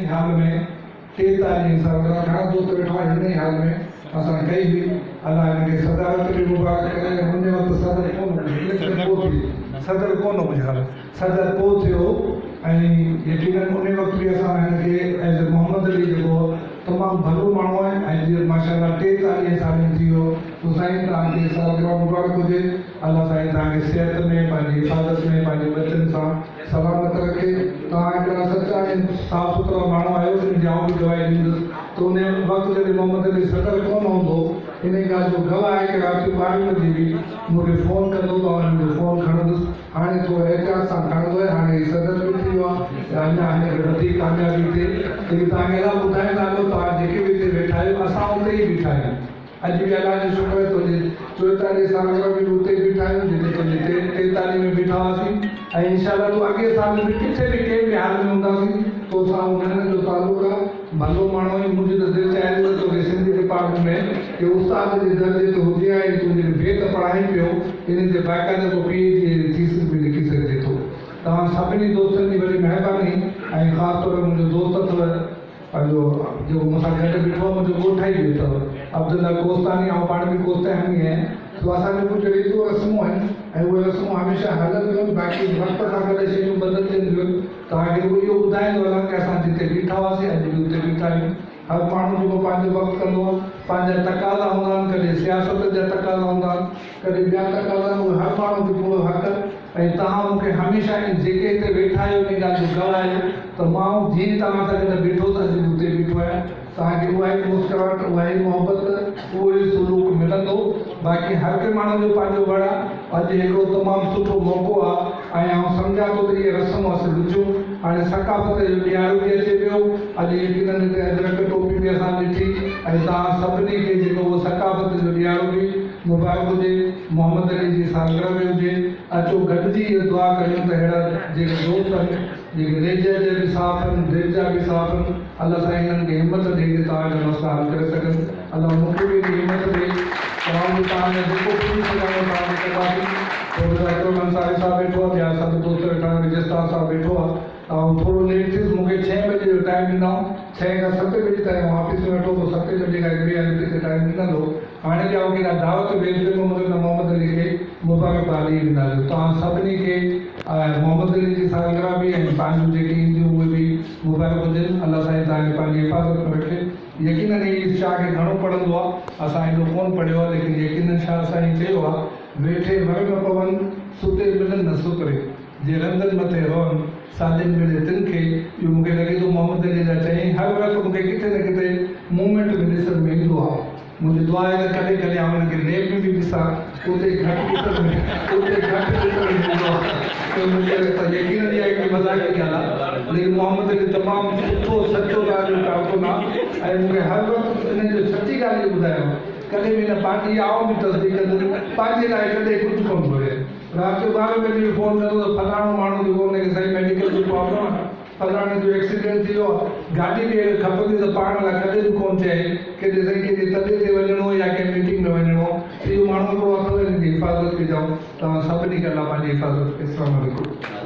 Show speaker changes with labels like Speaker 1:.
Speaker 1: ئي هال ۾ 43 سالگرهه، گهڻا دوست ويٺا آهن، هن ئي هال ۾ اسان ڪئي هئي. الله هن کي صدارت به مبارڪ ڪري. ۽ ان وقت صدر ڪونه هو، اليڪشن پوء ٿي، صدر ڪونه هو منهنجي خيال، صدر پوء ٿيو. ۽ يقينن ان وقت به اسان هن کي ايز محمد علي جيڪو تمام ڀلو ماڻهو آهي ۽ جيئن ماشاء الله 43 سالن ٿي ويو. تو سائين توهان کي سالگرهه مبارڪ هجي. الله سائين توهان کي صحت ۾ پنهنجي حفاظت ۾ پنهنجي ٻچن سان سلامت رکي. توهان هڪڙا سچا ۽ صاف سٿرا ماڻهو آهيو، ان جي آئون به گواهي ڏيندس ته ان وقت جڏهن محمد علي صدر ڪونه هوندو، ان ڳالهه جو گواهه آهي ڪه رات جو 12 بجي به مون کي فون ڪندو ته آئون هن جو فون کڻندس. هاڻي ٿورو احتياط سان کڻندو آهي، هاڻي هي صدر به ٿي ويو آهي ته اڃا هن کي وڌيڪ ڪاميابي ٿئي. ليڪن توهان کي الله ٻڌائيندا هلو، توهان جيڪي به هتي ويٺا آهيو، اسان اتي ئي بيٺا آهيون. اڄ به الله جو شڪر آهي تنهنجي 44 سالگرهه ۾ به اتي ئي بيٺا آهيون جتي تنهنجي 43 ۾ بيٺا هئاسين، ۽ انشاء الله تون اڳئين سال به ڪٿي به ڪنهن به حال ۾ هونداسين تو سان انهن جو تعلق آهي. ڀلو ماڻهو آهين، منهنجي ته دل چاهي ٿي ته توکي سنڌي ڊپارٽمينٽ ۾ ڪي استاد جي درجي تي هجي ها ۽ تون جيڪي بيت پڙهائين پيو انهن تي باقاعده ڪو پي ايڇ ڊي جو ٿيسز به لکي سگهجي ٿو. توهان سڀني دوستن جي وڏي مهرباني ۽ خاص طور منهنجو دوست اٿو پنهنجو جيڪو مون سان گڏ بيٺو آهي، منهنجو ڳوٺائي به اٿو عبدالله ڪوستاني، آئون پاڻ به ڪوستاني آهيان. سو اسان جون ڪجهه ريتون رسمون آهن ۽ اهي رسمون هميشه هلنديون آهن، باقي وقت سان گڏ شيون بدلجنديون آهن. توهان کي رڳو اهو ٻڌائيندو هلان ڪه اسان جتي بيٺا هئاسين اڄ به اتي بيٺا آهيون. هر ماڻهو جيڪو پنهنجو وقت ڪندو آهي، پنهنجا تقاضا هوندا آهن، ڪڏهن سياست جا تقاضا هوندا آهن، ڪڏهن ٻيا تقاضا آهن، اهي هر ماڻهو کي پورو حق. ۽ توهان مون کي هميشه ۽ جيڪي هتي ويٺا آهيو ان ڳالهه جو گواهه آهيو ته مان جيئن توهان سان گڏ بيٺو هوس اڄ به اتي بيٺو آهيان. توهان کي اها ئي مسڪراهٽ، اها ئي محبت، اهو ئي سلوڪ ملندو. باقي هر ڪنهن ماڻهو جو پنهنجو وڙ آهي. اڄ هڪڙو تمام سٺو موقعو آهي ۽ آئون سمجهان ٿو ته اهي رسمون اسين رچون. هاڻي ثقافت جو ڏيهاڙو به اچي پيو. اڄ يقينن هتي اجرڪ ٽوپي به اسان ڏٺي ۽ توهان سڀني کي جيڪو اهو ثقافت جو ڏيهاڙو به مبارڪ هجي، محمد علي جي سالگرهه به هجي. اچو گڏجي اها دعا ڪريون ته اهڙا جيڪي دوست آهن، جيڪي ريجا جا به صاف آهن، دل جا به صاف آهن، الله سائين انهن کي همت ڏئي ته توهان جا مسئلا حل ڪري سگهن. الله مون کي به ايڏي همت ڏئي ته آئون به توهان جا جيڪو پڄي سگهان اهو توهان کي ڪنداسين. پروفيسر اڪرم انصاري صاحب ويٺو آهي، ٻيا سڀ دوست ويٺا آهن، وجستان صاحب ويٺو آهي. آئون ٿورو ليٽ ٿيس، مون کي ڇهين بجي جو ٽائيم ڏنائون، ڇهين کان ستين بجي تائين آئون آفيس ۾ ويٺو هوس، ستين بجي کان هڪ ٻئي هنڌ ڪٿي ٽائيم ڏنل هو. هاڻي به آئون ڪيڏانهن دعوت ويس پيو، مون ته محمد علي کي مبارڪباد ڏئي وينداسين. توهان سڀني کي محمد علي جي سالگرهه به ۽ پنهنجون جيڪي اينديون اهي به مبارڪ هجن. الله سائين توهان کي پنهنجي حفاظت ۾ رکي. يقينن هي شاهه کي گهڻو پڙهندو آهي، اسان ايڏو ڪونه پڙهيو آهي، ليڪن يقينن شاهه سائين چيو آهي، ويٺي ور نه پون، ستي ملن نه سپري. جي رندن مٿي روئن، ساڄن ملي تن کي. اهو مون کي لڳي ٿو محمد علي جا چيائين هر وقت مون کي ڪٿي نه ڪٿي موومينٽ ۾ ڏسڻ ۾ ايندو آهي. منهنجي دعا آهي ته ڪڏهن ڪڏهن آئون هن کي ليب ۾ به ڏسان، اتي گهٽ ڏسڻ ۾ اتي گهٽ ڏسڻ ۾ ايندو آهي. ته مون کي ته يقينن اها هڪڙي مذاقي ڳالهه آهي، ليڪن محمد علي تمام سٺو سچو توهان جو ڪارڪن آهي ۽ مون کي هر وقت ان جو سچي ڳالهه اهي ٻڌايان ڪڏهن به هن پنهنجي آئون به تصديق ڪندس پنهنجي لاء ڪڏهن ڪجهه ڪونه گهريائين. رات جو 12 بجي به فون ڪندو ته فلاڻو ماڻهو جيڪو ان کي سائين ميڊيڪل جو پرابلم آهي، فلاڻي جو ايڪسيڊنٽ ٿي ويو آهي، گاڏي به اگر کپندي ته پاڻ لاء ڪڏهن به ڪونه چيائين ڪيڏي سائين ڪنهن جي تڏي تي وڃڻو يا ڪنهن ميٽنگ ۾ وڃڻو آهي ته اهو ماڻهو هڪڙو اٿو ان جي حفاظت ڪجائون. توهان سڀني کي الله پنهنجي حفاظت ڪري. السلام عليڪم.